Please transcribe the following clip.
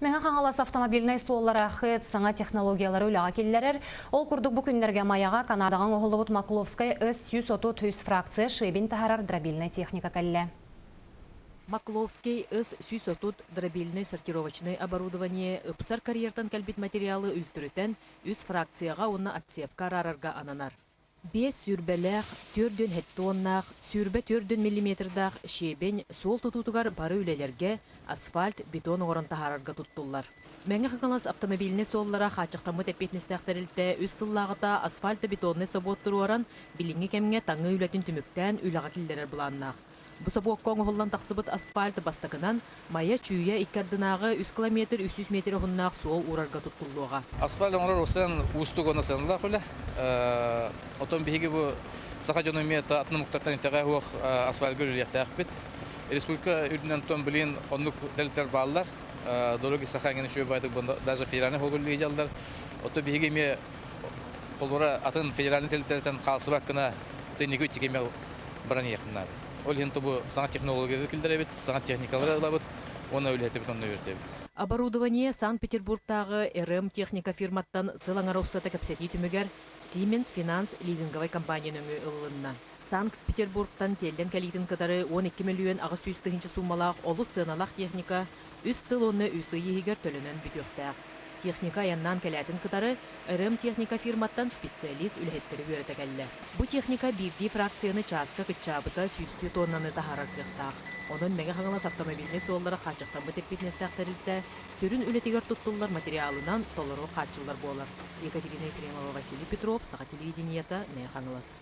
Мэҥэ Хаҥалас автомобильнай суоллара ХЭТ саҥа технологиялары үлэҕэ киллэрэр. Ол курдук бу күннэргэ Майаҕа Канадаҕа оҥоһуллубут Макловскай С-133 фракция шебин таһарар дробильнай техника кэллэ. Макловский С-130 дробильнай сортировочнай оборудование ыпсар карьертан кэлбит материалы үлтүрүтэн үс фракцияҕа уонна отсевка араарарга ананар. Биэс сүүрбэлээх, түөрдүөн хеттуоннаах, 24 миллиметрдаах щебень суол тутуутугар бары үлэлэргэ асфальт, бетон оҥорон таһаарарга туттуллар. Мэҥэ Хаҥалас автомобильнай суоллара хааччахтаммыт эппиэтинэстээх тэрилтэ үс сыллааҕыта асфальтобетоннай собуот туруоран, билиҥҥи кэмҥэ таҥыы үлэтин түмүктээн үлэҕэ киллэрэр былааннаах. Бу собуокка оҥоһуллан тахсыбыт асфальт бастакынан Майа Чүүйэ икки ардынааҕы үс километр 300 метр уһуннаах суол уурарга туттуллуоҕа. Асфальт оҥорор усан уустук уонна сыаналаах үлэ. Оттон биһиги бу саха дьоно эмиэ атын омуктартан итэҕэ суох асфальтга үлэлиэхтээхпит. Республика үрдүнэн тон билигин оннук тэрилтэлэр бааллар. Дороги Саха эҥин үчүгэй баайдык даже федеральный холбор үлэлиир. Оттон биһиги эмиэ холбора атын федеральный тэрилтэлэртэн хаалсыбат гына инники үтикеме баран иһиэхпин наада. Ол иһин тобу саҥа технологиялары киллэрэбит, саҥа техникалары ылабыт уонна үлэһитэбит онно үөрдэбит. Оборудование Санкт-Петербургтааҕы РМ техника фирматтан сыл аҥара устата кэпсэтии түмүгэр Siemens Finance лизинговай компания нөҥүө ылылынна. Санкт-Петербургтан тиэллэн кэлиитин кытары 12 мөлүйүөн 800 тыһыынча суумалаах олус сыаналаах техника үс сыл уонна үс ый иһигэр төлөнөн бүтүөхтээх. Техника айаннаан кэлээтин кытары РМ Техника фирматтан специалист үлэһиттэри үөрэтэ кэллэ. Бу техника биирдии фракцияны чааска кыччаабыта сүүстүү тоннаны таһаарар кыахтаах. Онон Мэҥэ Хаҥалас автомобильнай суоллара хааччахтаммыт эппиэтинэстээх тэрилтэ сүрүн үлэтигэр туттуллар материалынан толору хааччыллар буолар. Екатерина Ефремова, Василий Петров, Саха телевидениета, Мэҥэ Хаҥалас.